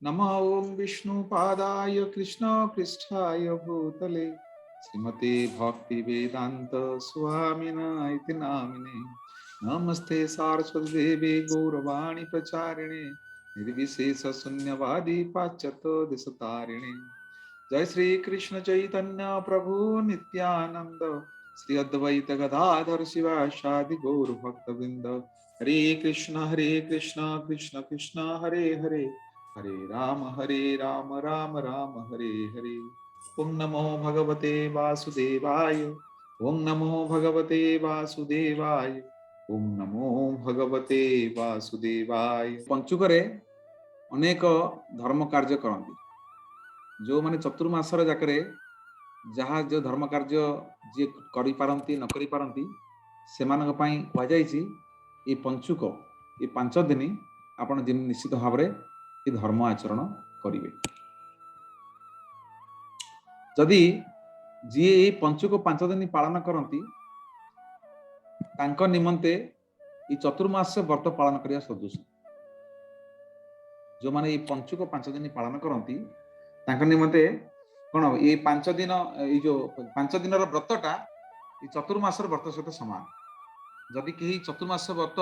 नमः ॐ विष्णुपादाय कृष्णपृष्ठाय भूतले श्रीमते भक्तिवेदान्त स्वामिना इति नामिने। नमस्ते सारस्वती देवे गौरवाणी प्रचारिणे निर्विशेष शून्यवादी पाश्चात्य देशतारिणे। जय श्री कृष्ण चैतन्य प्रभु नित्यानंद श्री अद्वैत गदाधर श्रीवासादि गौर भक्तवृंद। हरे कृष्ण हरे कृष्ण कृष्ण कृष्ण हरे हरे, हरे राम हरे राम राम राम हरे हरे। ओम नमो भगवते वासुदेवाय। ओम नमो भगवते वासुदेवाय। ओम नमो भगवते वासुदेवाय। ପଞ୍ଚୁକରେ ଅନେକ ଧର୍ମ କାର୍ଯ୍ୟ କରନ୍ତି ଯେଉଁମାନେ। ଚତୁର୍ମାସର ଯାକରେ ଯାହା ଯେଉଁ ଧର୍ମ କାର୍ଯ୍ୟ ଯିଏ କରିପାରନ୍ତି, ନ କରିପାରନ୍ତି, ସେମାନଙ୍କ ପାଇଁ କୁହାଯାଇଛି ଏଇ ପଞ୍ଚୁକ, ଏ 5 ଦିନ ଆପଣ ଯେମିତି ନିଶ୍ଚିତ ଭାବରେ ଏ ଧର୍ମ ଆଚରଣ କରିବେ। ଯଦି ଯିଏ ଏଇ ପଞ୍ଚୁକ 5 ଦିନ ପାଳନ କରନ୍ତି, ତାଙ୍କ ନିମନ୍ତେ ଏଇ ଚତୁର୍ମାସ ବ୍ରତ ପାଳନ କରିବା ସଦୃଶ। ଯେଉଁମାନେ ଏଇ ପଞ୍ଚୁକ 5 ଦିନ ପାଳନ କରନ୍ତି, ତାଙ୍କ ନିମନ୍ତେ କଣ ଏଇ 5 ଦିନ, ଏଇ ଯୋଉ 5 ଦିନର ବ୍ରତଟା ଏଇ ଚତୁର୍ମାସର ବ୍ରତ ସହିତ ସମାନ। ଯଦି କେହି ଚତୁର୍ମାସ ବ୍ରତ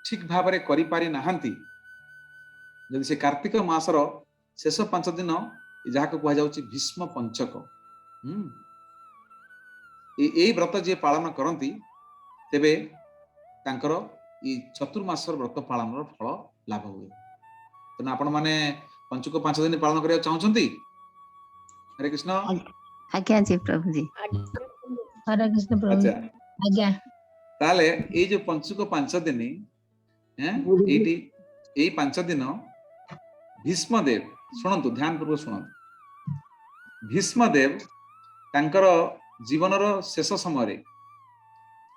ଠିକ ଭାବରେ କରିପାରି ନାହାନ୍ତି, ଯଦି ସେ କାର୍ତ୍ତିକ ମାସର ଶେଷ 5 ଦିନ, ଯାହାକୁ କୁହାଯାଉଛି ଭୀଷ୍ମ ପଞ୍ଚକ, ଏଇ ବ୍ରତ ଯିଏ ପାଳନ କରନ୍ତି, ତେବେ ତାଙ୍କର ଏଇ ଚତୁର୍ମାସର ବ୍ରତ ପାଳନର ଫଳ ଲାଭ ହୁଏ। ତେଣୁ ଆପଣମାନେ ପଞ୍ଚୁକ 5 ଦିନ ପାଳନ କରିବାକୁ ଚାହୁଁଛନ୍ତି? ହରେ କୃଷ୍ଣ। ଆଜ୍ଞା ଜି, ପ୍ରଭୁଜୀ। ହରେ କୃଷ୍ଣ ପ୍ରଭୁ। ଆଚ୍ଛା। ଆଜ୍ଞା। ତାହେଲେ ଏଇ ଯୋଉ ପଞ୍ଚୁକ 5 ଦିନ, ଏଇଠି ଏଇ 5 ଦିନ ଭୀଷ୍ମଦେବ, ଶୁଣନ୍ତୁ, ଧ୍ୟାନ ପୂର୍ବକ ଶୁଣନ୍ତୁ, ଭୀଷ୍ମଦେବ ତାଙ୍କର ଜୀବନର ଶେଷ ସମୟରେ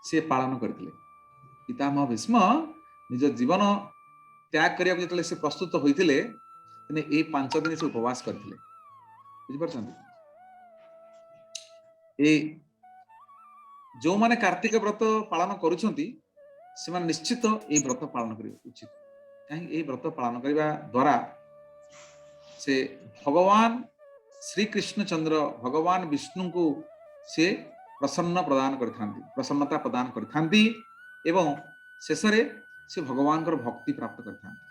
ସେ ପାଳନ କରିଥିଲେ। ପିତାମହ ଭୀଷ୍ମ ନିଜ ଜୀବନ ତ୍ୟାଗ କରିବାକୁ ଯେତେବେଳେ ସେ ପ୍ରସ୍ତୁତ ହୋଇଥିଲେ, ତେଣୁ ଏଇ 5 ଦିନ ସେ ଉପବାସ କରିଥିଲେ। ବୁଝିପାରୁଛନ୍ତି? ଏଇ ଯୋଉମାନେ କାର୍ତ୍ତିକ ବ୍ରତ ପାଳନ କରୁଛନ୍ତି, ସେମାନେ ନିଶ୍ଚିତ ଏଇ ବ୍ରତ ପାଳନ କରିବା ଉଚିତ। କାହିଁକି? ଏଇ ବ୍ରତ ପାଳନ କରିବା ଦ୍ୱାରା ସେ ଭଗବାନ ଶ୍ରୀକୃଷ୍ଣଚନ୍ଦ୍ର, ଭଗବାନ ବିଷ୍ଣୁଙ୍କୁ ସେ ପ୍ରସନ୍ନ ପ୍ରଦାନ କରିଥାନ୍ତି, ପ୍ରସନ୍ନତା ପ୍ରଦାନ କରିଥାନ୍ତି ଏବଂ ଶେଷରେ ସେ ଭଗବାନଙ୍କର ଭକ୍ତି ପ୍ରାପ୍ତ କରିଥାନ୍ତି।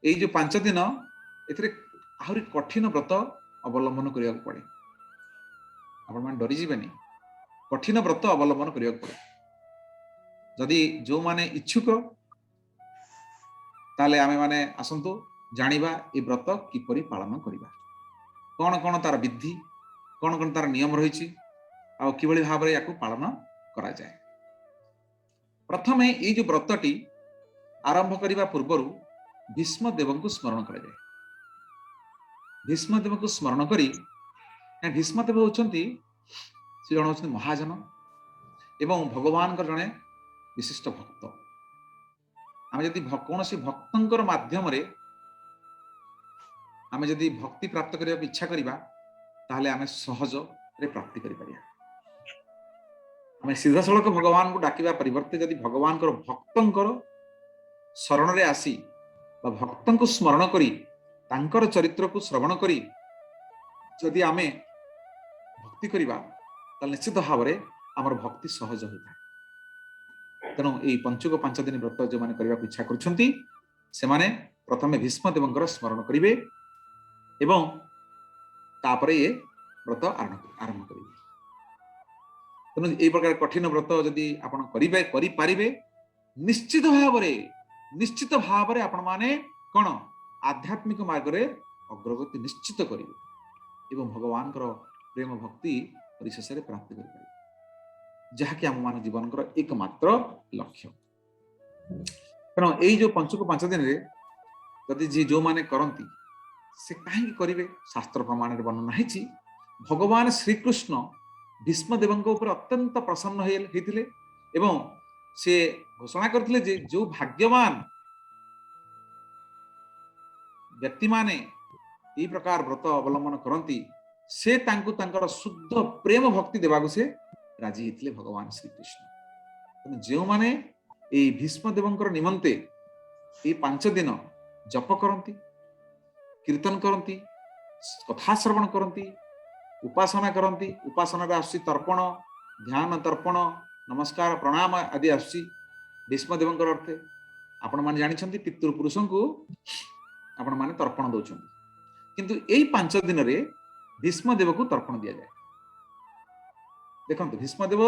ଏଇ ଯୋଉ 5 ଦିନ, ଏଥିରେ ଆହୁରି କଠିନ ବ୍ରତ ଅବଲମ୍ବନ କରିବାକୁ ପଡେ। ଆପଣମାନେ ଡରିଯିବେନି। କଠିନ ବ୍ରତ ଅବଲମ୍ବନ କରିବାକୁ ପଡେ। ଯଦି ଯୋଉମାନେ ଇଚ୍ଛୁକ, ତାହେଲେ ଆମେମାନେ ଆସନ୍ତୁ ଜାଣିବା ଏ ବ୍ରତ କିପରି ପାଳନ କରିବା, କଣ କଣ ତାର ବିଧି, କଣ କଣ ତାର ନିୟମ ରହିଛି ଆଉ କିଭଳି ଭାବରେ ୟାକୁ ପାଳନ କରାଯାଏ। ପ୍ରଥମେ ଏଇ ଯୋଉ ବ୍ରତଟି ଆରମ୍ଭ କରିବା ପୂର୍ବରୁ ଭୀଷ୍ମ ଦେବଙ୍କୁ ସ୍ମରଣ କରାଯାଏ। ଭୀଷ୍ମ ଦେବଙ୍କୁ ସ୍ମରଣ କରି, ଭୀଷ୍ମ ଦେବ ହଉଛନ୍ତି, ସେ ଜଣେ ହଉଛନ୍ତି ମହାଜନ ଏବଂ ଭଗବାନଙ୍କର ଜଣେ ବିଶିଷ୍ଟ ଭକ୍ତ। ଆମେ ଯଦି କୌଣସି ଭକ୍ତଙ୍କର ମାଧ୍ୟମରେ ଆମେ ଯଦି ଭକ୍ତି ପ୍ରାପ୍ତ କରିବାକୁ ଇଚ୍ଛା କରିବା, ତାହେଲେ ଆମେ ସହଜରେ ପ୍ରାପ୍ତି କରିପାରିବା। ଆମେ ସିଧାସଳଖ ଭଗବାନଙ୍କୁ ଡାକିବା ପରିବର୍ତ୍ତେ ଯଦି ଭଗବାନଙ୍କର ଭକ୍ତଙ୍କର ଶରଣରେ ଆସି ବା ଭକ୍ତଙ୍କୁ ସ୍ମରଣ କରି, ତାଙ୍କର ଚରିତ୍ରକୁ ଶ୍ରବଣ କରି ଯଦି ଆମେ ଭକ୍ତି କରିବା, ତାହେଲେ ନିଶ୍ଚିତ ଭାବରେ ଆମର ଭକ୍ତି ସହଜ ହୋଇଥାଏ। ତେଣୁ ଏଇ ପଞ୍ଚୁକ 5 ଦିନ ବ୍ରତ ଯେଉଁମାନେ କରିବାକୁ ଇଚ୍ଛା କରୁଛନ୍ତି, ସେମାନେ ପ୍ରଥମେ ଭୀଷ୍ମ ଦେବଙ୍କର ସ୍ମରଣ କରିବେ ଏବଂ ତାପରେ ଏ ବ୍ରତ ଆରମ୍ଭ କରିବେ। ତେଣୁ ଏଇ ପ୍ରକାର କଠିନ ବ୍ରତ ଯଦି ଆପଣ କରିବେ, କରିପାରିବେ, ନିଶ୍ଚିତ ଭାବରେ ଆପଣମାନେ କଣ ଆଧ୍ୟାତ୍ମିକ ମାର୍ଗରେ ଅଗ୍ରଗତି ନିଶ୍ଚିତ କରିବେ ଏବଂ ଭଗବାନଙ୍କର ପ୍ରେମ ଭକ୍ତି ପରିଶେଷରେ ପ୍ରାପ୍ତି କରିପାରିବେ, ଯାହାକି ଆମମାନ ଜୀବନଙ୍କର ଏକମାତ୍ର ଲକ୍ଷ୍ୟ। ତେଣୁ ଏଇ ଯୋଉ ପଞ୍ଚୁକ 5 ଦିନରେ ଯଦି ଯିଏ ଯୋଉମାନେ କରନ୍ତି, ସେ କାହିଁକି କରିବେ? ଶାସ୍ତ୍ର ପ୍ରମାଣରେ ବର୍ଣ୍ଣନା ହେଇଛି, ଭଗବାନ ଶ୍ରୀକୃଷ୍ଣ ଭୀଷ୍ମ ଦେବଙ୍କ ଉପରେ ଅତ୍ୟନ୍ତ ପ୍ରସନ୍ନ ହେଇଥିଲେ ଏବଂ ସେ ଘୋଷଣା କରିଥିଲେ ଯେ ଯୋଉ ଭାଗ୍ୟବାନ ବ୍ୟକ୍ତିମାନେ ଏଇ ପ୍ରକାର ବ୍ରତ ଅବଲମ୍ବନ କରନ୍ତି, ସେ ତାଙ୍କୁ ତାଙ୍କର ଶୁଦ୍ଧ ପ୍ରେମ ଭକ୍ତି ଦେବାକୁ ସେ ରାଜି ହେଇଥିଲେ ଭଗବାନ ଶ୍ରୀକୃଷ୍ଣ। ତେଣୁ ଯେଉଁମାନେ ଏଇ ଭୀଷ୍ମ ଦେବଙ୍କର ନିମନ୍ତେ ଏଇ 5 ଦିନ ଜପ କରନ୍ତି, କୀର୍ତ୍ତନ କରନ୍ତି, କଥା ଶ୍ରବଣ କରନ୍ତି, ଉପାସନା କରନ୍ତି। ଉପାସନାରେ ଆସୁଛି ତର୍ପଣ, ଧ୍ୟାନ, ତର୍ପଣ, ନମସ୍କାର, ପ୍ରଣାମ ଆଦି ଆସୁଛି ଭୀଷ୍ମ ଦେବଙ୍କର ଅର୍ଥେ। ଆପଣମାନେ ଜାଣିଛନ୍ତି, ପିତୃପୁରୁଷଙ୍କୁ ଆପଣମାନେ ତର୍ପଣ ଦଉଛନ୍ତି, କିନ୍ତୁ ଏଇ 5 ଦିନରେ ଭୀଷ୍ମ ଦେବକୁ ତର୍ପଣ ଦିଆଯାଏ। ଦେଖନ୍ତୁ, ଭୀଷ୍ମ ଦେବ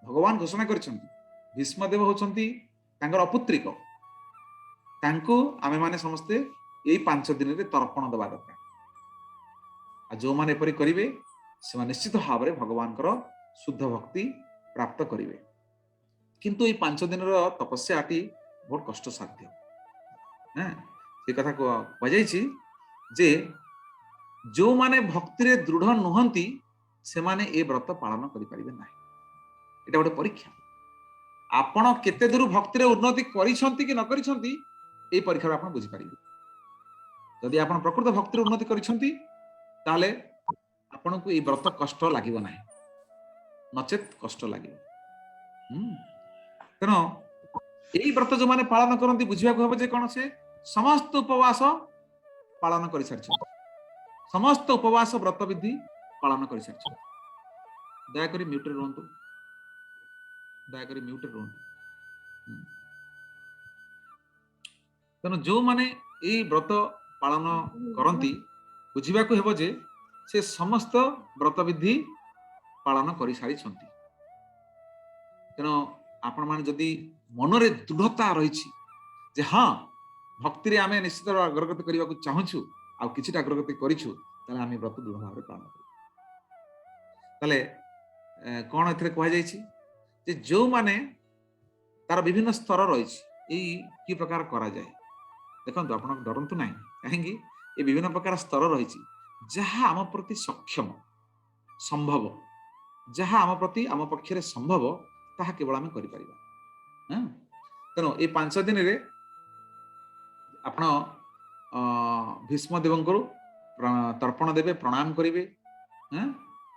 ଭଗବାନ ଘୋଷଣା କରିଛନ୍ତି, ଭୀଷ୍ମ ଦେବ ହଉଛନ୍ତି ତାଙ୍କର ଅପୁତ୍ରିକ, ତାଙ୍କୁ ଆମେମାନେ ସମସ୍ତେ ଏଇ 5 ଦିନରେ ତର୍ପଣ ଦେବା ଦରକାର। ଆଉ ଯୋଉମାନେ ଏପରି କରିବେ, ସେମାନେ ନିଶ୍ଚିତ ଭାବରେ ଭଗବାନଙ୍କର ଶୁଦ୍ଧ ଭକ୍ତି ପ୍ରାପ୍ତ କରିବେ। କିନ୍ତୁ ଏଇ 5 ଦିନର ତପସ୍ୟାଟି ବହୁତ କଷ୍ଟସାଧ୍ୟ। ସେ କଥା କୁହାଯାଇଛି ଯେ ଯୋଉମାନେ ଭକ୍ତିରେ ଦୃଢ ନୁହନ୍ତି, ସେମାନେ ଏ ବ୍ରତ ପାଳନ କରିପାରିବେ ନାହିଁ। ଏଇଟା ଗୋଟେ ପରୀକ୍ଷା। ଆପଣ କେତେ ଦୂର ଭକ୍ତିରେ ଉନ୍ନତି କରିଛନ୍ତି କି ନ କରିଛନ୍ତି, ଏଇ ପରୀକ୍ଷାରୁ ଆପଣ ବୁଝିପାରିବେ। ଯଦି ଆପଣ ପ୍ରକୃତ ଭକ୍ତିରେ ଉନ୍ନତି କରିଛନ୍ତି, ତାହେଲେ ଆପଣଙ୍କୁ ଏଇ ବ୍ରତ କଷ୍ଟ ଲାଗିବ ନାହିଁ, ନଚେତ କଷ୍ଟ ଲାଗିବ। ତେଣୁ ଏଇ ବ୍ରତ ଯୋଉମାନେ ପାଳନ କରନ୍ତି, ବୁଝିବାକୁ ହବ ଯେ କଣ ସେ ସମସ୍ତ ଉପବାସ ପାଳନ କରିସାରିଛନ୍ତି, ସମସ୍ତ ଉପବାସ ବ୍ରତ ବିଧି ପାଳନ କରିସାରିଛନ୍ତି। ଦୟାକରି ମ୍ୟୁଟରେ ରୁହନ୍ତୁ, ଦୟାକରି ମ୍ୟୁଟରେ ରୁହନ୍ତୁ। ତେଣୁ ଯୋଉମାନେ ଏଇ ବ୍ରତ ପାଳନ କରନ୍ତି, ବୁଝିବାକୁ ହେବ ଯେ ସେ ସମସ୍ତ ବ୍ରତ ବିଧି ପାଳନ କରିସାରିଛନ୍ତି। ତେଣୁ ଆପଣମାନେ ଯଦି ମନରେ ଦୃଢତା ରହିଛି ଯେ ହଁ, ଭକ୍ତିରେ ଆମେ ନିଶ୍ଚିତ ଅଗ୍ରଗତି କରିବାକୁ ଚାହୁଁଛୁ ଆଉ କିଛିଟା ଅଗ୍ରଗତି କରିଛୁ, ତାହେଲେ ଆମେ ବ୍ରତ ଦୃଢ ଭାବରେ ପାଳନ କରିବୁ। ତାହେଲେ କଣ ଏଥିରେ କୁହାଯାଇଛି ଯେ ଯୋଉମାନେ ତାର ବିଭିନ୍ନ ସ୍ତର ରହିଛି, ଏଇ କି ପ୍ରକାର କରାଯାଏ। ଦେଖନ୍ତୁ, ଆପଣ ଡରନ୍ତୁ ନାହିଁ। କାହିଁକି ଏ ବିଭିନ୍ନ ପ୍ରକାର ସ୍ତର ରହିଛି, ଯାହା ଆମ ପ୍ରତି ସକ୍ଷମ ସମ୍ଭବ, ଯାହା ଆମ ପ୍ରତି ଆମ ପକ୍ଷରେ ସମ୍ଭବ, ତାହା କେବଳ ଆମେ କରିପାରିବା। ତେଣୁ ଏଇ 5 ଦିନରେ ଆପଣ ଭୀଷ୍ମ ଦେବଙ୍କର ତର୍ପଣ ଦେବେ, ପ୍ରଣାମ କରିବେ,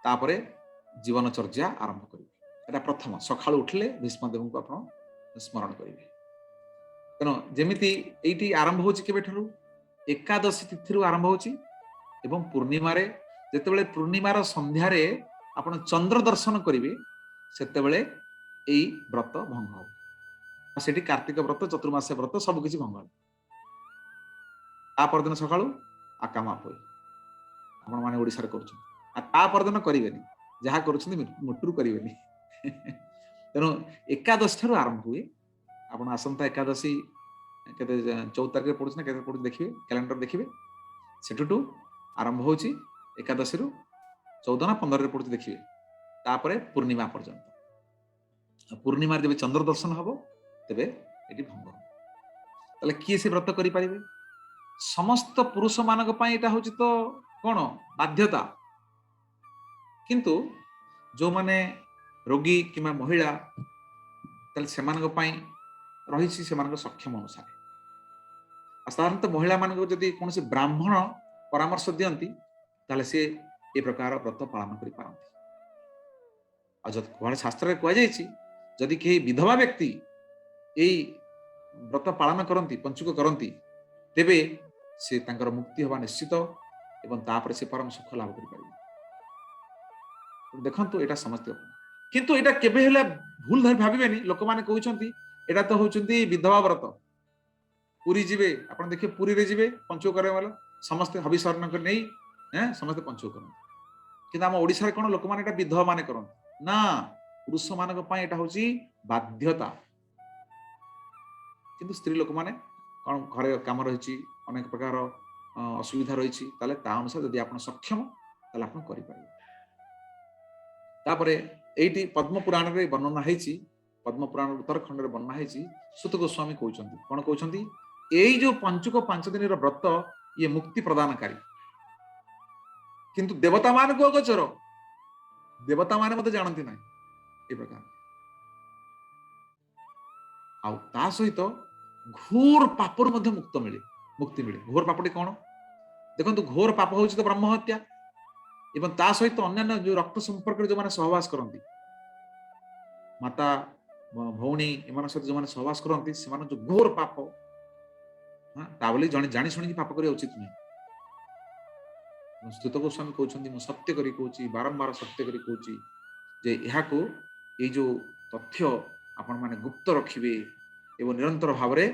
ତାପରେ ଜୀବନଚର୍ଯ୍ୟା ଆରମ୍ଭ କରିବେ। ଏଟା ପ୍ରଥମ। ସକାଳୁ ଉଠିଲେ ଭୀଷ୍ମ ଦେବଙ୍କୁ ଆପଣ ସ୍ମରଣ କରିବେ। ତେଣୁ ଯେମିତି ଏଇଠି ଆରମ୍ଭ ହଉଛି କେବେଠାରୁ? ଏକାଦଶୀ ତିଥିରୁ ଆରମ୍ଭ ହଉଛି ଏବଂ ପୂର୍ଣ୍ଣିମାରେ, ଯେତେବେଳେ ପୂର୍ଣ୍ଣିମାର ସନ୍ଧ୍ୟାରେ ଆପଣ ଚନ୍ଦ୍ର ଦର୍ଶନ କରିବେ, ସେତେବେଳେ ଏଇ ବ୍ରତ ଭଙ୍ଗ ହବ। ସେଠି କାର୍ତ୍ତିକ ବ୍ରତ, ଚତୁର୍ମାସ୍ୟା ବ୍ରତ ସବୁ କିଛି ଭଙ୍ଗ ହବ। ତା ପରଦିନ ସକାଳୁ ଆକାମା ପୋଇ ଆପଣ ମାନେ ଓଡିଶାରେ କରୁଛନ୍ତି, ଆଉ ତା ପରଦିନ କରିବେନି। ଯାହା କରୁଛନ୍ତି ମୁଟୁରୁ କରିବେନି। ତେଣୁ ଏକାଦଶୀ ଠାରୁ ଆରମ୍ଭ ହୁଏ। ଆପଣ ଆସନ୍ତା ଏକାଦଶୀ କେତେ, 14 ତାରିଖରେ ପଡୁଛି ନା କେତେ ପଡୁଛି ଦେଖିବେ, କ୍ୟାଲେଣ୍ଡର ଦେଖିବେ। ସେଠୁଠୁ ଆରମ୍ଭ ହଉଛି ଏକାଦଶୀରୁ, 14 ନା 15ରେ ପଡୁଛି ଦେଖିବେ। ତାପରେ ପୂର୍ଣ୍ଣିମା ପର୍ଯ୍ୟନ୍ତ। ପୂର୍ଣ୍ଣିମାରେ ଯେବେ ଚନ୍ଦ୍ର ଦର୍ଶନ ହବ, ତେବେ ଏଠି ଭଙ୍ଗ ହବ। ତାହେଲେ କିଏ ସେ ବ୍ରତ କରିପାରିବେ? ସମସ୍ତ ପୁରୁଷ ମାନଙ୍କ ପାଇଁ ଏଇଟା ହଉଛି ତ କଣ ବାଧ୍ୟତା। କିନ୍ତୁ ଯୋଉମାନେ ରୋଗୀ କିମ୍ବା ମହିଳା, ତାହେଲେ ସେମାନଙ୍କ ପାଇଁ ରହିଛି ସେମାନଙ୍କ ସକ୍ଷମ ଅନୁସାରେ। ଆଉ ସାଧାରଣତଃ ମହିଳାମାନଙ୍କୁ ଯଦି କୌଣସି ବ୍ରାହ୍ମଣ ପରାମର୍ଶ ଦିଅନ୍ତି, ତାହେଲେ ସେ ଏ ପ୍ରକାର ବ୍ରତ ପାଳନ କରିପାରନ୍ତି। ଆଉ ଯଦି କୁଆଡେ ଶାସ୍ତ୍ରରେ କୁହାଯାଇଛି, ଯଦି କେହି ବିଧବା ବ୍ୟକ୍ତି ଏଇ ବ୍ରତ ପାଳନ କରନ୍ତି, ପଞ୍ଚୁକ କରନ୍ତି, ତେବେ ସେ ତାଙ୍କର ମୁକ୍ତି ହେବା ନିଶ୍ଚିତ ଏବଂ ତାପରେ ସେ ପରମ ସୁଖ ଲାଭ କରିପାରିବେ। ଦେଖନ୍ତୁ, ଏଇଟା ସମସ୍ତେ, କିନ୍ତୁ ଏଇଟା କେବେ ହେଲେ ଭୁଲ ଧରି ଭାବିବେନି। ଲୋକମାନେ କହୁଛନ୍ତି ଏଇଟା ତ ହଉଛନ୍ତି ବିଧବା ବ୍ରତ। ପୁରୀ ଯିବେ ଆପଣ ଦେଖିବେ, ପୁରୀରେ ଯିବେ ପଞ୍ଚୁକ କରିବା ବାଲା ସମସ୍ତେ ହବିଷର୍ଣ୍ଣ ନେଇ ସମସ୍ତେ ପଞ୍ଚୁକ କରନ୍ତି। କିନ୍ତୁ ଆମ ଓଡିଶାରେ କଣ ଲୋକମାନେ ଏଇଟା ବିଧବା ମାନେ କରନ୍ତି ନା, ପୁରୁଷ ମାନଙ୍କ ପାଇଁ ଏଇଟା ହଉଛି ବାଧ୍ୟତା। କିନ୍ତୁ ସ୍ତ୍ରୀ ଲୋକମାନେ କଣ ଘରେ କାମ ରହିଛି, ଅନେକ ପ୍ରକାର ଅସୁବିଧା ରହିଛି, ତାହେଲେ ତା ଅନୁସାରେ ଯଦି ଆପଣ ସକ୍ଷମ, ତାହେଲେ ଆପଣ କରିପାରିବେ। ତାପରେ ଏଇଠି ପଦ୍ମ ପୁରାଣରେ ବର୍ଣ୍ଣନା ହେଇଛି, ପଦ୍ମ ପୁରାଣ ଉତ୍ତରାଖଣ୍ଡରେ ବର୍ଣ୍ଣନା ହେଇଛି। ସୁତ ଗୋସ୍ୱାମୀ କହୁଛନ୍ତି, କଣ କହୁଛନ୍ତି? ଏଇ ଯୋଉ ପଞ୍ଚୁକ 5 ଦିନର ବ୍ରତ, ଇଏ ମୁକ୍ତି ପ୍ରଦାନକାରୀ, କିନ୍ତୁ ଦେବତା ମାନଙ୍କୁ ଅଗୋଚର। ଦେବତା ମାନେ ମଧ୍ୟ ଜାଣନ୍ତି ନାହିଁ ଏ ପ୍ରକାର। ଆଉ ତା ସହିତ ଘୋର ପାପରୁ ମଧ୍ୟ ମୁକ୍ତି ମିଳେ। ଘୋର ପାପଟି କଣ? ଦେଖନ୍ତୁ, ଘୋର ପାପ ହଉଛି ତ ବ୍ରହ୍ମ ହତ୍ୟା ଏବଂ ତା ସହିତ ଅନ୍ୟାନ୍ୟ ଯୋଉ ରକ୍ତ ସମ୍ପର୍କରେ ଯୋଉମାନେ ସହବାସ କରନ୍ତି, ମାତା, ଭଉଣୀ, ଏମାନଙ୍କ ସହିତ ଯୋଉମାନେ ସହବାସ କରନ୍ତି, ସେମାନଙ୍କ ଯୋଉ ଘୋର ପାପ। ହଁ, ତା ବୋଲି ଜଣେ ଜାଣି ଶୁଣିକି ପାପ କରିବା ଉଚିତ ନୁହେଁ। ସୂତ ଗୋସ୍ୱାମୀ କହୁଛନ୍ତି, ମୁଁ ସତ୍ୟ କରି କହୁଛି, ବାରମ୍ବାର ସତ୍ୟ କରି କହୁଛି ଯେ ଏହାକୁ, ଏଇ ଯୋଉ ତଥ୍ୟ ଆପଣମାନେ ଗୁପ୍ତ ରଖିବେ ଏବଂ ନିରନ୍ତର ଭାବରେ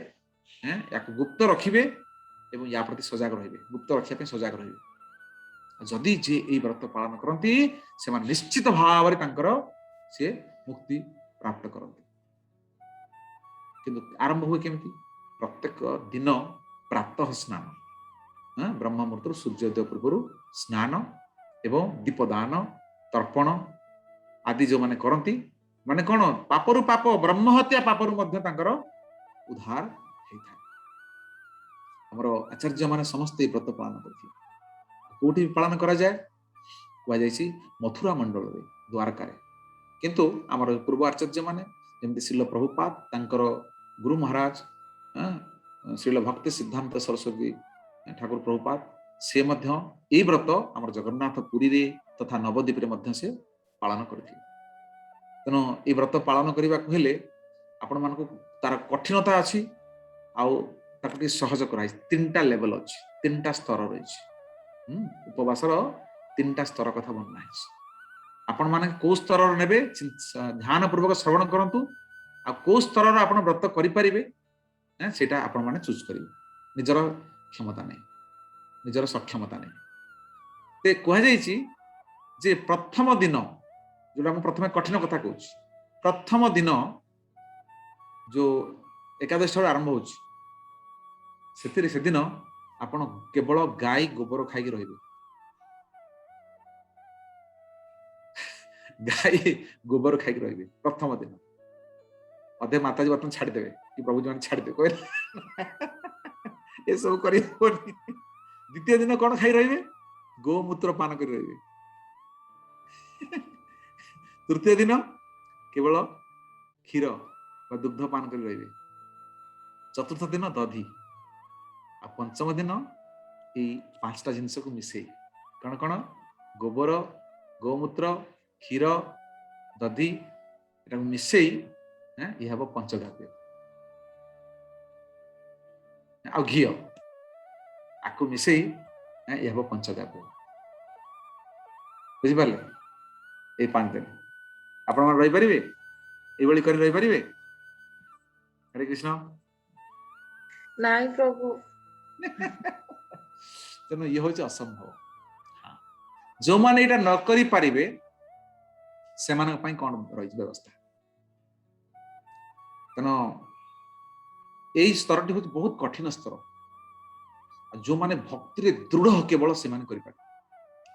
ୟାକୁ ଗୁପ୍ତ ରଖିବେ ଏବଂ ୟା ପ୍ରତି ସଜାଗ ରହିବେ, ଗୁପ୍ତ ରଖିବା ପାଇଁ ସଜାଗ ରହିବେ। ଯଦି ଯିଏ ଏଇ ବ୍ରତ ପାଳନ କରନ୍ତି, ସେମାନେ ନିଶ୍ଚିତ ଭାବରେ ତାଙ୍କର ସିଏ ମୁକ୍ତି ପ୍ରାପ୍ତ କରନ୍ତି। କିନ୍ତୁ ଆରମ୍ଭ ହୁଏ କେମିତି? ପ୍ରତ୍ୟେକ ଦିନ ପ୍ରାତଃ ସ୍ନାନ, ବ୍ରହ୍ମ ମୁହୂର୍ତ୍ତରୁ ସୂର୍ଯ୍ୟୋଦୟ ପୂର୍ବରୁ ସ୍ନାନ ଏବଂ ଦୀପଦାନ, ତର୍ପଣ ଆଦି ଯୋଉମାନେ କରନ୍ତି, ମାନେ କଣ, ପାପରୁ ପାପ, ବ୍ରହ୍ମ ହତ୍ୟା ପାପରୁ ମଧ୍ୟ ତାଙ୍କର ଉଦ୍ଧାର ହେଇଥାଏ। ଆମର ଆଚାର୍ଯ୍ୟ ମାନେ ସମସ୍ତେ ଏଇ ବ୍ରତ ପାଳନ କରୁଥିଲେ। କୋଉଠି ପାଳନ କରାଯାଏ? କୁହାଯାଇଛି ମଥୁରା ମଣ୍ଡଳରେ, ଦ୍ୱାରକାରେ। କିନ୍ତୁ ଆମର ପୂର୍ବ ଆଚାର୍ଯ୍ୟ ମାନେ ଯେମିତି ଶ୍ରୀଲ ପ୍ରଭୁପାଦ, ତାଙ୍କର ଗୁରୁ ମହାରାଜ ଶ୍ରୀଲ ଭକ୍ତି ସିଦ୍ଧାନ୍ତ ସରସ୍ୱତୀ ଠାକୁର ପ୍ରଭୁପାଦ, ସେ ମଧ୍ୟ ଏଇ ବ୍ରତ ଆମର ଜଗନ୍ନାଥ ପୁରୀରେ ତଥା ନବଦ୍ୱୀପରେ ମଧ୍ୟ ସେ ପାଳନ କରିଥିଲେ। ତେଣୁ ଏଇ ବ୍ରତ ପାଳନ କରିବାକୁ ହେଲେ ଆପଣମାନଙ୍କୁ ତାର କଠିନତା ଅଛି ଆଉ ତାକୁ ଟିକେ ସହଜ କରାଯାଇଛି। ତିନିଟା ଲେଭେଲ ଅଛି, ତିନିଟା ସ୍ତର ରହିଛି। ଉପବାସର ତିନିଟା ସ୍ତର କଥା ବର୍ଣ୍ଣନା ହେଇଛି। ଆପଣମାନେ କୋଉ ସ୍ତରର ନେବେ, ଧ୍ୟାନ ପୂର୍ବକ ଶ୍ରବଣ କରନ୍ତୁ। ଆଉ କୋଉ ସ୍ତରର ଆପଣ ବ୍ରତ କରିପାରିବେ, ସେଇଟା ଆପଣମାନେ ଚୁଜ୍ କରିବେ ନିଜର କ୍ଷମତା ନେଇ, ନିଜର ସକ୍ଷମତା ନେଇ। ତେ କୁହାଯାଇଛି ଯେ ପ୍ରଥମ ଦିନ, ଯୋଉଟା ମୁଁ ପ୍ରଥମେ କଠିନ କଥା କହୁଛି, ପ୍ରଥମ ଦିନ ଯୋଉ ଏକାଦଶୀ ଠାରୁ ଆରମ୍ଭ ହଉଛି, ସେଥିରେ ସେଦିନ ଆପଣ କେବଳ ଗାଈ ଗୋବର ଖାଇକି ରହିବେ। ଗାଈ ଗୋବର ଖାଇକି ରହିବେ ପ୍ରଥମ ଦିନ। ଅଧେ ମାତାଜୀ ବର୍ତ୍ତମାନ ଛାଡ଼ିଦେବେ କି ପ୍ରଭୁଜୀ ମାନେ ଛାଡ଼ିଦେବେ, କହିଲେ ଏସବୁ କରିହେବନି। ଦ୍ୱିତୀୟ ଦିନ କଣ ଖାଇ ରହିବେ? ଗୋମୂତ୍ର ପାନ କରି ରହିବେ। ତୃତୀୟ ଦିନ କେବଳ କ୍ଷୀର ବା ଦୁଗ୍ଧ ପାନ କରି ରହିବେ। ଚତୁର୍ଥ ଦିନ ଦଧି, ଆଉ ପଞ୍ଚମ ଦିନ ଏଇ ପାଞ୍ଚଟା ଜିନିଷକୁ ମିଶେଇ, କଣ କଣ? ଗୋବର, ଗୋମୂତ୍ର, କ୍ଷୀର, ଦଧି, ଏଟାକୁ ମିଶେଇ ଇଏ ହବ ପଞ୍ଚଗାବ୍ୟ। ଆଉ ଘିଅ, ଆକୁ ମିଶେଇ ଇଏ ହବ ପଞ୍ଚଗାବ୍ୟ। ବୁଝିପାରିଲେ? ଏଇ 5 ଦିନ ଆପଣମାନେ ରହିପାରିବେ? ଏଇଭଳି କରି ରହିପାରିବେ? ହରେ କୃଷ୍ଣ। ନାଇଁ ପ୍ରଭୁ। ତେଣୁ ଇଏ ହଉଛି ଅସମ୍ଭବ। ଯୋଉମାନେ ଏଇଟା ନ କରିପାରିବେ, ସେମାନଙ୍କ ପାଇଁ କଣ ରହିଛି ବ୍ୟବସ୍ଥା? ତେଣୁ ଏଇ ସ୍ତରଟି ହଉଛି ବହୁତ କଠିନ ସ୍ତର। ଆଉ ଯୋଉମାନେ ଭକ୍ତିରେ ଦୃଢ, କେବଳ ସେମାନେ କରିପାରିବେ।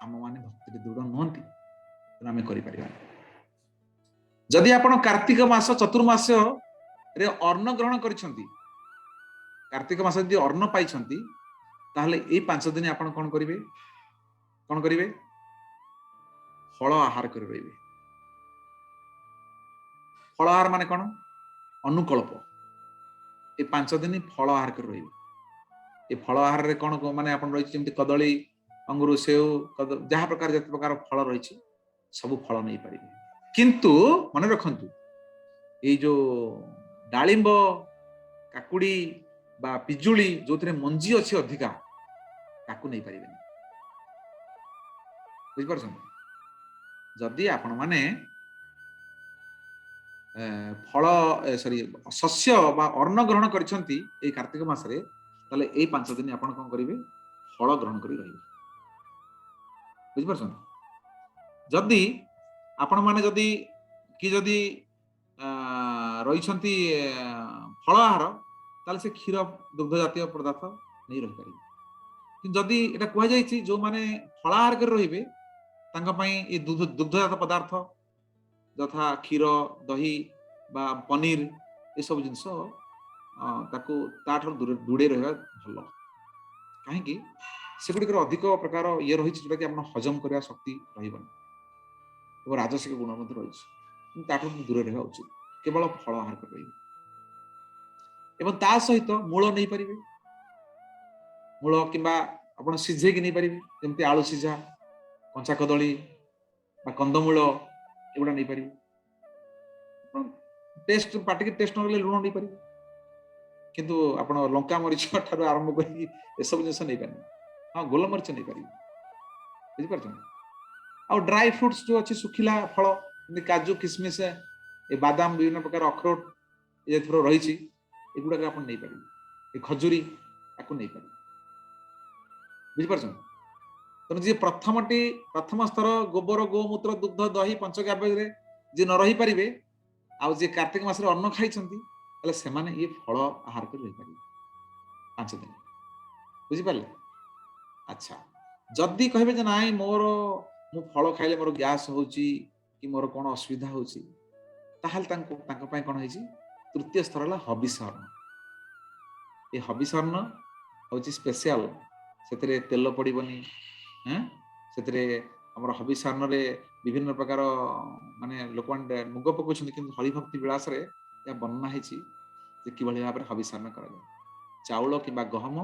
ଆମମାନେ ଭକ୍ତିରେ ଦୃଢ ନୁହନ୍ତି, ତେଣୁ ଆମେ କରିପାରିବାନି। ଯଦି ଆପଣ କାର୍ତ୍ତିକ ମାସ ଚତୁର୍ମାସରେ ଅନ୍ନ ଗ୍ରହଣ କରିଛନ୍ତି, କାର୍ତ୍ତିକ ମାସ ଯଦି ଅନ୍ନ ପାଇଛନ୍ତି, ତାହେଲେ ଏଇ 5 ଦିନ ଆପଣ କଣ କରିବେ? କଣ କରିବେ? ଫଳ ଆହାର କରି ରହିବେ। ଫଳ ଆହାର ମାନେ କଣ? ଅନୁକଳ୍ପ। ଏ 5 ଦିନ ଫଳ ଆହାର କରି ରହିବେ। ଏ ଫଳ ଆହାରରେ କଣ ମାନେ ଆପଣ ରହିଛି, ଯେମିତି କଦଳୀ, ଅଙ୍ଗୁର, ସେଉ, ଯାହା ପ୍ରକାର ଯେତେ ପ୍ରକାର ଫଳ ରହିଛି, ସବୁ ଫଳ ନେଇପାରିବେ। କିନ୍ତୁ ମନେ ରଖନ୍ତୁ, ଏଇ ଯୋଉ ଡାଳିମ୍ବ, କାକୁଡି ବା ପିଜୁଳି, ଯୋଉଥିରେ ମଞ୍ଜି ଅଛି ଅଧିକା, ତାକୁ ନେଇପାରିବେନି। ବୁଝିପାରୁଛନ୍ତି? ଯଦି ଆପଣମାନେ ଫଳ, ସରି, ଶସ୍ୟ ବା ଅନ୍ନ ଗ୍ରହଣ କରିଛନ୍ତି ଏଇ କାର୍ତ୍ତିକ ମାସରେ, ତାହେଲେ ଏଇ 5 ଦିନ ଆପଣ କଣ କରିବେ? ଫଳ ଗ୍ରହଣ କରି ରହିବେ। ବୁଝିପାରୁଛନ୍ତି? ଯଦି ଆପଣମାନେ ଯଦି କି ଯଦି ରହିଛନ୍ତି ଫଳ ଆହାର, ତାହେଲେ ସେ କ୍ଷୀର, ଦୁଗ୍ଧ ଜାତୀୟ ପଦାର୍ଥ ନେଇ ରହିପାରିବେ। କିନ୍ତୁ ଯଦି ଏଇଟା କୁହାଯାଇଛି, ଯୋଉମାନେ ଫଳାହାର କରି ରହିବେ, ତାଙ୍କ ପାଇଁ ଏ ଦୁଗ୍ଧଜାତ ପଦାର୍ଥ ଯଥା କ୍ଷୀର, ଦହି ବା ପନିର, ଏସବୁ ଜିନିଷ ତାକୁ ତାଠାରୁ ଦୂରେଇ ରହିବା ଭଲ। କାହିଁକି? ସେଗୁଡ଼ିକର ଅଧିକ ପ୍ରକାର ଇଏ ରହିଛି, ଯୋଉଟାକି ଆପଣ ହଜମ କରିବା ଶକ୍ତି ରହିବନି ଏବଂ ରାଜସିକ ଗୁଣ ମଧ୍ୟ ରହିଛି। କିନ୍ତୁ ତାଠାରୁ ଦୂରରେ ରହିବା ଉଚିତ। କେବଳ ଫଳ ଆହାର କରି ରହିବେ ଏବଂ ତା ସହିତ ମୂଳ ନେଇପାରିବେ। ମୂଳ କିମ୍ବା ଆପଣ ସିଝେଇକି ନେଇପାରିବେ, ଯେମିତି ଆଳୁ ସିଝା, କଞ୍ଚା କଦଳୀ ବା କନ୍ଦମୂଳ, ଏଗୁଡ଼ା ନେଇପାରିବେ। ଆପଣ ଟେଷ୍ଟ, ପାଟିକି ଟେଷ୍ଟ ନଗଲେ ଲୁଣ ନେଇପାରିବେ। କିନ୍ତୁ ଆପଣ ଲଙ୍କା ମରିଚ ଠାରୁ ଆରମ୍ଭ କରିକି ଏସବୁ ଜିନିଷ ନେଇପାରିବେ। ହଁ, ଗୋଲମରିଚ ନେଇପାରିବେ, ବୁଝିପାରୁଛନ୍ତି? ଆଉ ଡ୍ରାଇ ଫ୍ରୁଟ୍ସ ଯୋଉ ଅଛି, ଶୁଖିଲା ଫଳ, ଯେମିତି କାଜୁ, କିସମିସ, ଏ ବାଦାମ, ବିଭିନ୍ନ ପ୍ରକାର ଅଖରୋଟ ଏଥିର ରହିଛି, ଏଗୁଡାକ ଆପଣ ନେଇପାରିବେ। ଏ ଖଜୁରୀ, ତାକୁ ନେଇପାରିବେ, ବୁଝିପାରୁଛନ୍ତି? ତେଣୁ ଯିଏ ପ୍ରଥମଟି, ପ୍ରଥମ ସ୍ତର ଗୋବର, ଗୋମୂତ୍ର, ଦୁଗ୍ଧ, ଦହି, ପଞ୍ଚଗବ୍ୟରେ ଯିଏ ନ ରହିପାରିବେ ଆଉ ଯିଏ କାର୍ତ୍ତିକ ମାସରେ ଅନ୍ନ ଖାଇଛନ୍ତି, ତାହେଲେ ସେମାନେ ଇଏ ଫଳ ଆହାର କରି ରହିପାରିବେ 5 ଦିନ, ବୁଝିପାରିଲେ? ଆଚ୍ଛା, ଯଦି କହିବେ ଯେ ନାଇଁ, ମୋର ମୁଁ ଫଳ ଖାଇଲେ ମୋର ଗ୍ୟାସ୍ ହଉଛି କି ମୋର କଣ ଅସୁବିଧା ହଉଛି, ତାହେଲେ ତାଙ୍କ ପାଇଁ କଣ ହେଇଛି? ତୃତୀୟ ସ୍ତର ହେଲା ହବିଷ ଅନ୍ନ। ଏ ହବିଷ ଅନ୍ନ ହଉଛି ସ୍ପେଶିଆଲ। ସେଥିରେ ତେଲ ପଡିବନି। ସେଥିରେ ଆମର ହବିଷ ଅନ୍ନରେ ବିଭିନ୍ନ ପ୍ରକାର, ମାନେ ଲୋକମାନେ ମୁଗ ପକଉଛନ୍ତି, କିନ୍ତୁ ହରିଭକ୍ତି ବିଳାସରେ ଏହା ବର୍ଣ୍ଣନା ହେଇଛି ଯେ କିଭଳି ଭାବରେ ହବିଷ ଅନ୍ନ କରାଯାଏ। ଚାଉଳ କିମ୍ବା ଗହମ,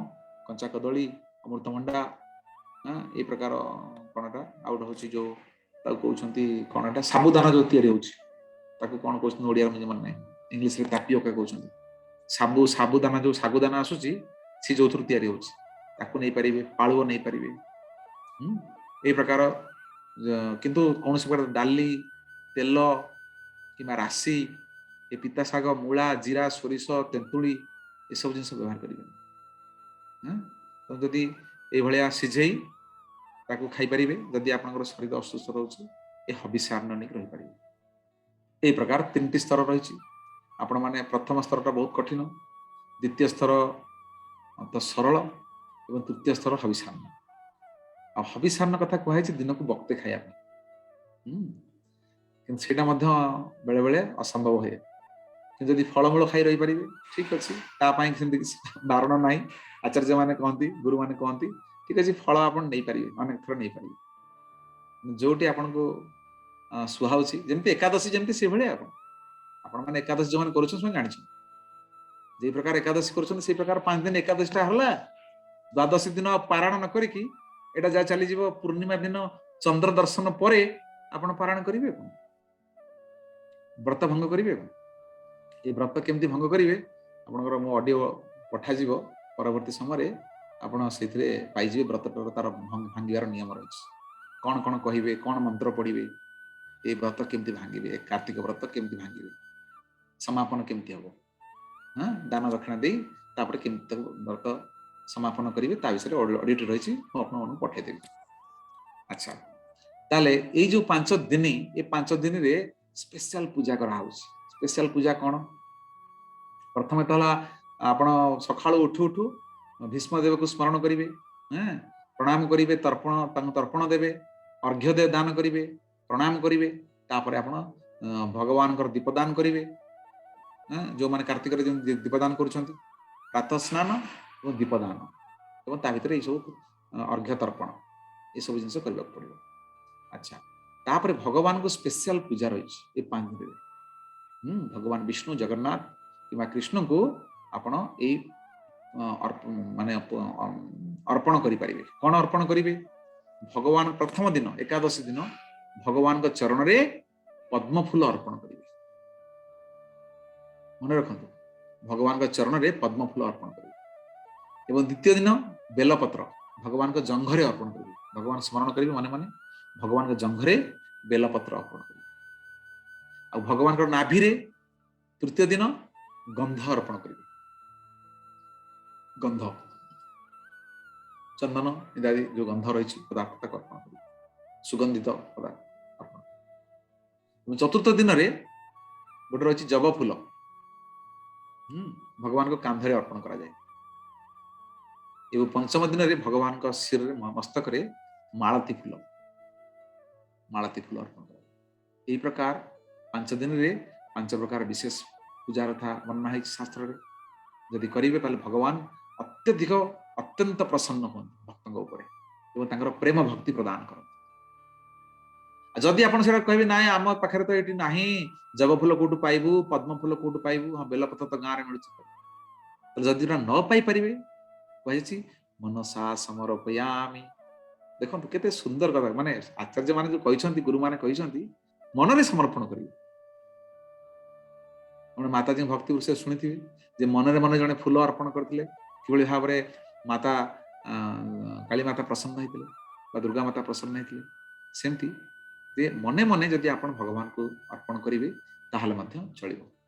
କଞ୍ଚା କଦଳୀ, ଅମୃତଭଣ୍ଡା, ଏଇ ପ୍ରକାର କଣଟା, ଆଉ ଗୋଟେ ହଉଛି ଯୋଉ ତାକୁ କହୁଛନ୍ତି କଣଟା, ସାବୁଦାନା ଯୋଉ ତିଆରି ହଉଛି, ତାକୁ କଣ କହୁଛନ୍ତି ଓଡିଆରେ ମୁଁ ମନେ ନାହିଁ, ଇଂଲିଶରେ ଟାପିଓକା କହୁଛନ୍ତି। ସାବୁଦାନା ଯୋଉ ଶାଗୁଦାନା ଆସୁଛି, ସେ ଯୋଉଥିରୁ ତିଆରି ହଉଛି, ତାକୁ ନେଇପାରିବେ। ପାଳୁଅ ନେଇପାରିବେ। ଏଇ ପ୍ରକାର। କିନ୍ତୁ କୌଣସି ପ୍ରକାର ଡାଲି, ତେଲ କିମ୍ବା ରାଶି, ଏ ପିତା ଶାଗ, ମୂଳା, ଜିରା, ସୋରିଷ, ତେନ୍ତୁଳି, ଏସବୁ ଜିନିଷ ବ୍ୟବହାର କରିବେନି। ତ ଯଦି ଏଇଭଳିଆ ସିଝେଇ ତାକୁ ଖାଇପାରିବେ, ଯଦି ଆପଣଙ୍କର ଶରୀର ଅସୁସ୍ଥ ରହୁଛି, ଏ ହବିଷାନ୍ନ ନେଇକି ରହିପାରିବେ। ଏଇ ପ୍ରକାର ତିନିଟି ସ୍ତର ରହିଛି। ଆପଣମାନେ ପ୍ରଥମ ସ୍ତରଟା ବହୁତ କଠିନ, ଦ୍ୱିତୀୟ ସ୍ତର ତ ସରଳ ଏବଂ ତୃତୀୟ ସ୍ତର ହବିଷାନ୍ନ। ଆଉ ହବିଷାନ୍ନ କଥା କୁହାଯାଇଛି ଦିନକୁ ବକ୍ତେ ଖାଇବା ପାଇଁ। କିନ୍ତୁ ସେଇଟା ମଧ୍ୟ ବେଳେ ବେଳେ ଅସମ୍ଭବ ହୁଏ। କିନ୍ତୁ ଯଦି ଫଳମୂଳ ଖାଇ ରହିପାରିବେ, ଠିକ ଅଛି, ତା ପାଇଁ ସେମିତି କିଛି ବାରଣ ନାହିଁ। ଆଚାର୍ଯ୍ୟ ମାନେ କହନ୍ତି, ଗୁରୁମାନେ କହନ୍ତି, ଠିକ ଅଛି, ଫଳ ଆପଣ ନେଇପାରିବେ, ଅନେକ ଥର ନେଇପାରିବେ, ଯୋଉଠି ଆପଣଙ୍କୁ ସୁହାଉଛି। ଯେମିତି ଏକାଦଶୀ ଯେମିତି, ସେଇଭଳିଆ ଆପଣମାନେ ଏକାଦଶୀ ଯୋଉମାନେ କରୁଛନ୍ତି, ସେମାନେ ଜାଣିଛନ୍ତି। ଯେଇ ପ୍ରକାର ଏକାଦଶୀ କରୁଛନ୍ତି, ସେଇ ପ୍ରକାର 5 ଦିନ ଏକାଦଶୀଟା ହେଲା। ଦ୍ୱାଦଶୀ ଦିନ ପାରଣ ନ କରିକି ଏଇଟା ଯାହା ଚାଲିଯିବ, ପୂର୍ଣ୍ଣିମା ଦିନ ଚନ୍ଦ୍ର ଦର୍ଶନ ପରେ ଆପଣ ପାରଣ କରିବେ। କଣ ବ୍ରତ ଭଙ୍ଗ କରିବେ? କଣ ଏଇ ବ୍ରତ କେମିତି ଭଙ୍ଗ କରିବେ, ଆପଣଙ୍କର ମୋ ଅଡିଓ ପଠାଯିବ ପରବର୍ତ୍ତୀ ସମୟରେ, ଆପଣ ସେଇଥିରେ ପାଇଯିବେ। ବ୍ରତଟାର ତାର ଭାଙ୍ଗିବାର ନିୟମ ରହିଛି, କଣ କଣ କହିବେ, କଣ ମନ୍ତ୍ର ପଢିବେ, ଏଇ ବ୍ରତ କେମିତି ଭାଙ୍ଗିବେ, କାର୍ତ୍ତିକ ବ୍ରତ କେମିତି ଭାଙ୍ଗିବେ, ସମାପନ କେମିତି ହବ, ହଁ, ଦାନ ଦକ୍ଷିଣା ଦେଇ ତାପରେ କେମିତି ତାକୁ ବ୍ରତ ସମାପନ କରିବେ, ତା ବିଷୟରେ ଅଡିଓଟି ରହିଛି, ମୁଁ ଆପଣମାନଙ୍କୁ ପଠେଇଦେବି। ଆଚ୍ଛା, ତାହେଲେ ଏଇ ଯୋଉ 5 ଦିନ, ଏ 5 ଦିନରେ ସ୍ପେଶାଲ ପୂଜା କରାହଉଛି। ସ୍ପେଶାଲ ପୂଜା କଣ? ପ୍ରଥମେ ତ ହେଲା ଆପଣ ସକାଳୁ ଉଠୁ ଉଠୁ ଭୀଷ୍ମ ଦେବକୁ ସ୍ମରଣ କରିବେ, ପ୍ରଣାମ କରିବେ, ତର୍ପଣ, ତାଙ୍କୁ ତର୍ପଣ ଦେବେ, ଅର୍ଘ୍ୟ ଦାନ କରିବେ, ପ୍ରଣାମ କରିବେ। ତାପରେ ଆପଣ ଭଗବାନଙ୍କର ଦୀପଦାନ କରିବେ। ଯୋଉମାନେ କାର୍ତ୍ତିକରେ ଯେମିତି ଦୀପଦାନ କରୁଛନ୍ତି, ପ୍ରାତଃ ସ୍ନାନ ଏବଂ ଦୀପଦାନ ଏବଂ ତା ଭିତରେ ଏଇ ସବୁ ଅର୍ଘ୍ୟ ତର୍ପଣ, ଏସବୁ ଜିନିଷ କରିବାକୁ ପଡିବ। ଆଚ୍ଛା, ତାପରେ ଭଗବାନଙ୍କୁ ସ୍ପେଶାଲ ପୂଜା ରହିଛି ଏ 5 ଦିନରେ। ଭଗବାନ ବିଷ୍ଣୁ, ଜଗନ୍ନାଥ କିମ୍ବା କୃଷ୍ଣଙ୍କୁ ଆପଣ ଏଇ ମାନେ ଅର୍ପଣ କରିପାରିବେ। କଣ ଅର୍ପଣ କରିବେ? ଭଗବାନ ପ୍ରଥମ ଦିନ, ଏକାଦଶୀ ଦିନ ଭଗବାନଙ୍କ ଚରଣରେ ପଦ୍ମ ଫୁଲ ଅର୍ପଣ କରିବେ। ମନେ ରଖନ୍ତୁ, ଭଗବାନଙ୍କ ଚରଣରେ ପଦ୍ମ ଫୁଲ ଅର୍ପଣ କରିବେ ଏବଂ ଦ୍ୱିତୀୟ ଦିନ ବେଲପତ୍ର ଭଗବାନଙ୍କ ଜଙ୍ଘରେ ଅର୍ପଣ କରିବେ। ଭଗବାନ ସ୍ମରଣ କରିବେ ମନେ ମନେ, ଭଗବାନଙ୍କ ଜଙ୍ଘରେ ବେଲପତ୍ର ଅର୍ପଣ କରିବେ। ଆଉ ଭଗବାନଙ୍କର ନାଭିରେ ତୃତୀୟ ଦିନ ଗନ୍ଧ ଅର୍ପଣ କରିବେ। ଗନ୍ଧ, ଚନ୍ଦନ ଇତ୍ୟାଦି ଯୋଉ ଗନ୍ଧ ରହିଛି ପଦାର୍ଥ, ତାକୁ ଅର୍ପଣ କରିବେ, ସୁଗନ୍ଧିତ ପଦାର୍ଥ ଅର୍ପଣ। ଏବଂ ଚତୁର୍ଥ ଦିନରେ ଗୋଟେ ରହିଛି ଜବ ଫୁଲ, ଭଗବାନଙ୍କ କାନ୍ଧରେ ଅର୍ପଣ କରାଯାଏ। ଏବଂ ପଞ୍ଚମ ଦିନରେ ଭଗବାନଙ୍କ ଶିରରେ, ମସ୍ତକରେ ମାଳତୀ ଫୁଲ ଅର୍ପଣ କରାଯାଏ। ଏହି ପ୍ରକାର 5 ଦିନରେ ପାଞ୍ଚ ପ୍ରକାର ବିଶେଷ ପୂଜାର କଥା ବର୍ଣ୍ଣନା ହେଇଛି ଶାସ୍ତ୍ରରେ। ଯଦି କରିବେ, ତାହେଲେ ଭଗବାନ ଅତ୍ୟଧିକ, ଅତ୍ୟନ୍ତ ପ୍ରସନ୍ନ ହୁଅନ୍ତି ଭକ୍ତଙ୍କ ଉପରେ ଏବଂ ତାଙ୍କର ପ୍ରେମ ଭକ୍ତି ପ୍ରଦାନ କରନ୍ତି। ଆଉ ଯଦି ଆପଣ ସେଟା କହିବେ, ନାଇଁ, ଆମ ପାଖରେ ତ ଏଠି ନାହିଁ, ଜବ ଫୁଲ କୋଉଠୁ ପାଇବୁ, ପଦ୍ମ ଫୁଲ କୋଉଠୁ ପାଇବୁ, ହଁ, ବେଲପତ୍ର ତ ଗାଁରେ ମିଳୁଛି, ତାହେଲେ ଯଦି ସେଟା ନ ପାଇପାରିବେ, କୁହାଯାଇଛି ମନସା ସମର୍ପୟାମି। ଦେଖନ୍ତୁ କେତେ ସୁନ୍ଦର କଥା, ମାନେ ଆଚାର୍ଯ୍ୟ ମାନେ ଯୋଉ କହିଛନ୍ତି, ଗୁରୁମାନେ କହିଛନ୍ତି, ମନରେ ସମର୍ପଣ କରିବେ। ଆପଣ ମାତାଜୀଙ୍କ ଭକ୍ତି ବିଷୟରେ ଶୁଣିଥିବେ ଯେ ମନରେ ମନେ ଜଣେ ଫୁଲ ଅର୍ପଣ କରିଥିଲେ, କିଭଳି ଭାବରେ ମାତା କାଳୀ ମାତା ପ୍ରସନ୍ନ ହେଇଥିଲେ ବା ଦୁର୍ଗା ମାତା ପ୍ରସନ୍ନ ହେଇଥିଲେ। ସେମିତି ଯେ ମନେ ମନେ ଯଦି ଆପଣ ଭଗବାନଙ୍କୁ ଅର୍ପଣ କରିବେ, ତାହେଲେ ମଧ୍ୟ ଚଳିବ।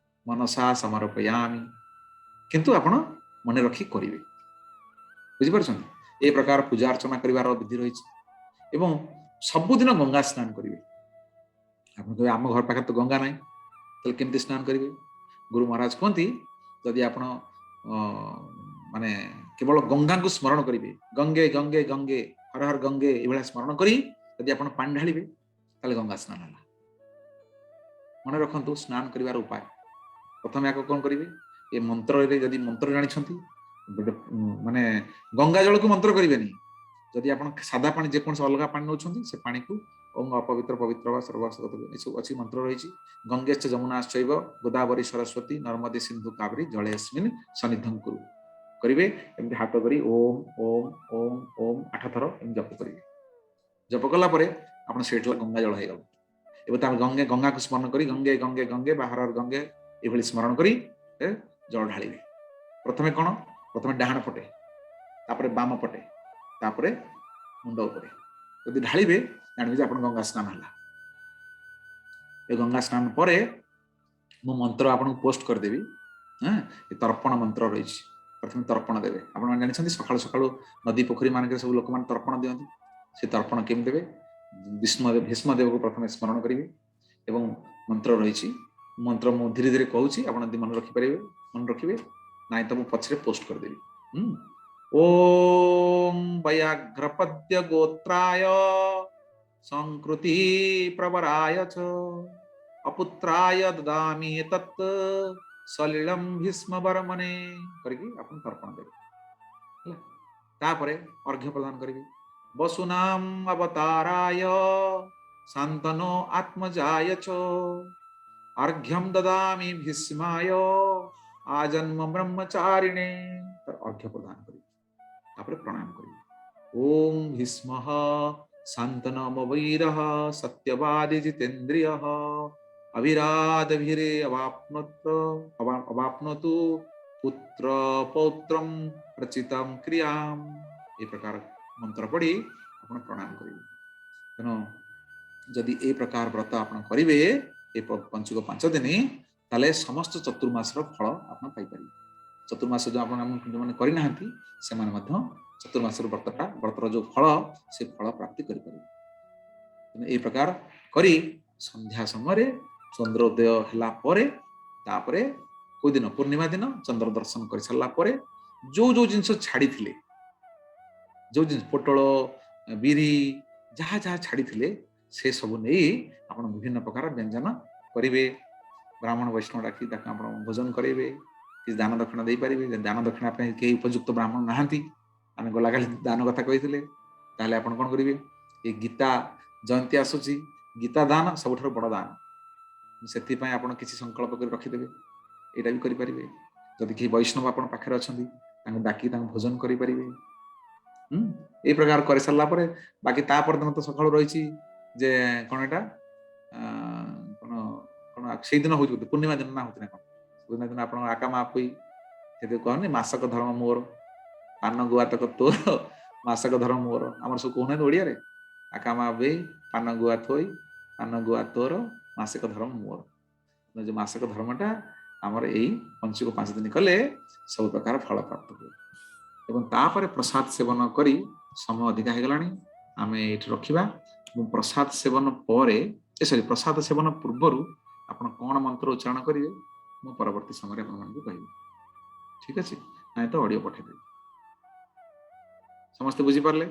ମନସା ସମର୍ପୟାମି, କିନ୍ତୁ ଆପଣ ମନେ ରଖି କରିବେ। ବୁଝିପାରୁଛନ୍ତି? ଏ ପ୍ରକାର ପୂଜା ଅର୍ଚ୍ଚନା କରିବାର ବିଧି ରହିଛି ଏବଂ ସବୁଦିନ ଗଙ୍ଗା ସ୍ନାନ କରିବେ। ଆପଣ କହିବେ, ଆମ ଘର ପାଖରେ ତ ଗଙ୍ଗା ନାହିଁ, ତାହେଲେ କେମିତି ସ୍ନାନ କରିବେ? ଗୁରୁ ମହାରାଜ କୁହନ୍ତି, ଯଦି ଆପଣ ମାନେ କେବଳ ଗଙ୍ଗାଙ୍କୁ ସ୍ମରଣ କରିବେ, ଗଙ୍ଗେ ଗଙ୍ଗେ ଗଙ୍ଗେ ହର ହର ଗଙ୍ଗେ, ଏଇଭଳିଆ ସ୍ମରଣ କରି ଯଦି ଆପଣ ପାଣି ଢାଳିବେ, ତାହେଲେ ଗଙ୍ଗା ସ୍ନାନ ହେଲା। ମନେ ରଖନ୍ତୁ, ସ୍ନାନ କରିବାର ଉପାୟ, ପ୍ରଥମେ ଆଗ କଣ କରିବେ? ଏ ମନ୍ତ୍ରରେ, ଯଦି ମନ୍ତ୍ର ଜାଣିଛନ୍ତି ଗୋଟେ, ମାନେ ଗଙ୍ଗା ଜଳକୁ ମନ୍ତ୍ର କରିବେନି। ଯଦି ଆପଣ ସାଦା ପାଣି, ଯେକୌଣସି ଅଲଗା ପାଣି ନେଉଛନ୍ତି, ସେ ପାଣିକୁ ଓଁ ଅପବିତ୍ର ପବିତ୍ର ବା ସର୍ବସଗତ, ଏସବୁ ଅଛି, ମନ୍ତ୍ର ରହିଛି। ଗଙ୍ଗେଶ୍ଚ ଯମୁନାଶ୍ଚୈବ ଗୋଦାବରୀ ସରସ୍ୱତୀ ନର୍ମଦେ ସିନ୍ଧୁ କାବେରୀ ଜଳେସ୍ମିନ୍ ସନ୍ନିଧଂ କୁରୁ କରିବେ। ଏମିତି ହାତ କରି ଓମ୍ ଓମ୍ ଓମ୍ ଓମ୍ 8 ଥର ଏମିତି ଜପ କରିବେ। ଜପ କଲା ପରେ ଆପଣ ସେଇଠି ଗଙ୍ଗା ଜଳ ହେଇଗଲା। ଏବେ ତାପରେ ଗଙ୍ଗେ ଗଙ୍ଗାକୁ ସ୍ମରଣ କରି ଗଙ୍ଗେ ଗଙ୍ଗେ ଗଙ୍ଗେ ବା ହର ହର ଗଙ୍ଗେ, ଏଭଳି ସ୍ମରଣ କରି ଜଳ ଢାଳିବେ। ପ୍ରଥମେ କଣ? ପ୍ରଥମେ ଡାହାଣ ପଟେ, ତାପରେ ବାମ ପଟେ, ତାପରେ ମୁଣ୍ଡ ଉପରେ ଯଦି ଢାଳିବେ, ଜାଣିବେ ଯେ ଆପଣ ଗଙ୍ଗା ସ୍ନାନ ହେଲା। ଏ ଗଙ୍ଗା ସ୍ନାନ ପରେ ମୁଁ ମନ୍ତ୍ର ଆପଣଙ୍କୁ ପୋଷ୍ଟ କରିଦେବି। ହଁ, ଏ ତର୍ପଣ ମନ୍ତ୍ର ରହିଛି। ପ୍ରଥମେ ତର୍ପଣ ଦେବେ। ଆପଣମାନେ ଜାଣିଛନ୍ତି, ସକାଳୁ ସକାଳୁ ନଦୀ ପୋଖରୀ ମାନଙ୍କରେ ସବୁ ଲୋକମାନେ ତର୍ପଣ ଦିଅନ୍ତି। ସେ ତର୍ପଣ କେମିତି ଦେବେ? ବିଷ୍ଣୁ ଭୀଷ୍ମ ଦେବକୁ ପ୍ରଥମେ ସ୍ମରଣ କରିବେ ଏବଂ ମନ୍ତ୍ର ରହିଛି। ମନ୍ତ୍ର ମୁଁ ଧୀରେ ଧୀରେ କହୁଛି, ଆପଣ ଯଦି ମନେ ରଖିପାରିବେ ମନେ ରଖିବେ, ନାଇଁ ତ ମୁଁ ପଛରେ ପୋଷ୍ଟ କରିଦେବି। ଓಂ ବୟାଘ୍ରପଦ୍ୟ ଗୋତ୍ରାୟ ସଂକୃତି ପ୍ରବରାୟ ଚ ଅପୁତ୍ରାୟ ଦଦାମି ତତ୍ ସଲିଳಂ ଭୀଷ୍ମ ବରମନେ କରିକି ଆପଣ ତର୍ପଣ ଦେବେ। ହେଲା, ତାପରେ ଅର୍ଘ୍ୟ ପ୍ରଦାନ କରିବେ। ବସୁନାମ ଅବତାରାୟ ଶାନ୍ତନୋ ଆତ୍ମଜାୟ ଚ ଅର୍ଘ୍ୟಂ ଦଦାମି ଭୀଷ୍ମାୟ ଆଜନ୍ମ ବ୍ରହ୍ମଚାରିଣେ। ତାର ଅର୍ଘ୍ୟ ପ୍ରଦାନ କରିବେ। ତାପରେ ପ୍ରଣାମ କରିବେ। ଓಂ ଭୀଷ୍ମଃ ଶାନ୍ତନମ ବୈରଃ ସତ୍ୟବାଦୀ ଜିତେନ୍ଦ୍ରିୟଃ ଅବିରାଦଭିରେ ଅବାପ୍ନୋତୁ ପୁତ୍ର ପୌତ୍ରಂ ରଚିତಂ କ୍ରିୟାମ। ଏ ପ୍ରକାର ମନ୍ତ୍ର ପଢି ଆପଣ ପ୍ରଣାମ କରିବେ। ତେଣୁ ଯଦି ଏ ପ୍ରକାର ବ୍ରତ ଆପଣ କରିବେ ଏ ପଞ୍ଚୁକ 5 ଦିନ, ତାହେଲେ ସମସ୍ତ ଚତୁର୍ମାସର ଫଳ ଆପଣ ପାଇପାରିବେ। ଚତୁର୍ମାସ ଯୋଉ ଆପଣ ଯୋଉମାନେ କରିନାହାନ୍ତି, ସେମାନେ ମଧ୍ୟ ଚତୁର୍ମାସର ବ୍ରତର ଯୋଉ ଫଳ, ସେ ଫଳ ପ୍ରାପ୍ତି କରିପାରିବେ। ତେଣୁ ଏଇ ପ୍ରକାର କରି ସନ୍ଧ୍ୟା ସମୟରେ ଚନ୍ଦ୍ରୋଦୟ ହେଲା ପରେ, ତାପରେ କୋଉ ଦିନ, ପୂର୍ଣ୍ଣିମା ଦିନ ଚନ୍ଦ୍ର ଦର୍ଶନ କରିସାରିଲା ପରେ, ଯୋଉ ଯୋଉ ଜିନିଷ ଛାଡିଥିଲେ, ଯୋଉ ଜିନିଷ ପୋଟଳ, ବିରି, ଯାହା ଯାହା ଛାଡିଥିଲେ, ସେ ସବୁ ନେଇ ଆପଣ ବିଭିନ୍ନ ପ୍ରକାର ବ୍ୟଞ୍ଜନ କରିବେ। ବ୍ରାହ୍ମଣ ବୈଷ୍ଣବ ଡାକି ତାକୁ ଆପଣ ଭୋଜନ କରାଇବେ। କିଛି ଦାନ ଦକ୍ଷିଣା ଦେଇପାରିବେ। ଯଦି ଦାନ ଦକ୍ଷିଣା ପାଇଁ କେହି ଉପଯୁକ୍ତ ବ୍ରାହ୍ମଣ ନାହାନ୍ତି, ଆମେ ଗଲାକାଲି ଦାନ କଥା କହିଥିଲେ, ତାହେଲେ ଆପଣ କଣ କରିବେ? ଏ ଗୀତା ଜୟନ୍ତୀ ଆସୁଛି, ଗୀତା ଦାନ ସବୁଠାରୁ ବଡ ଦାନ। ସେଥିପାଇଁ ଆପଣ କିଛି ସଂକଳ୍ପ କରି ରଖିଦେବେ, ଏଇଟା ବି କରିପାରିବେ। ଯଦି କେହି ବୈଷ୍ଣବ ଆପଣ ପାଖରେ ଅଛନ୍ତି, ତାଙ୍କୁ ଡାକି ତାଙ୍କୁ ଭୋଜନ କରିପାରିବେ। ଏଇ ପ୍ରକାର କରିସାରିଲା ପରେ ବାକି ତା ପରଦିନ ତ ସକାଳୁ ରହିଛି ଯେ କଣ ଏଇଟା କଣ କଣ ସେଇଦିନ ହଉଛି ବୋଧେ, ପୂର୍ଣ୍ଣିମା ଦିନ ନା ହଉଛି ନା କଣ, ପୂର୍ଣ୍ଣିମା ଦିନ ଆପଣ ଆକାମା ଆପୋଇ ସେଥି କହନି, ମାସକ ଧର୍ମ ମୋର, ପାନ ଗୁଆ ତକ ତୋର, ମାସକ ଧର୍ମ ମୋର। ଆମର ସବୁ କହୁନାହାନ୍ତି ଓଡିଆରେ, ଆକାମା ଆବେଇ ପାନ ଗୁଆ ଥୋଇ, ପାନ ଗୁଆ ତୋର, ମାସିକ ଧର୍ମ ମୋର। ଯୋଉ ମାସିକ ଧର୍ମଟା ଆମର ଏଇ ପଞ୍ଚୁକ 5 ଦିନ କଲେ ସବୁ ପ୍ରକାର ଫଳ ପ୍ରାପ୍ତ ହୁଏ। ଏବଂ ତାପରେ ପ୍ରସାଦ ସେବନ କରି, ସମୟ ଅଧିକା ହେଇଗଲାଣି, ଆମେ ଏଇଠି ରଖିବା। ଏବଂ ପ୍ରସାଦ ସେବନ ପରେ, ଏ ସରି, ପ୍ରସାଦ ସେବନ ପୂର୍ବରୁ ଆପଣ କଣ ମନ୍ତ୍ର ଉଚ୍ଚାରଣ କରିବେ, ମୁଁ ପରବର୍ତ୍ତୀ ସମୟରେ ଆପଣମାନଙ୍କୁ କହିବି। ଠିକ ଅଛି? ନାଇଁ ତ ଅଡିଓ ପଠେଇଦେବି। ସମସ୍ତେ ବୁଝିପାରିଲେ?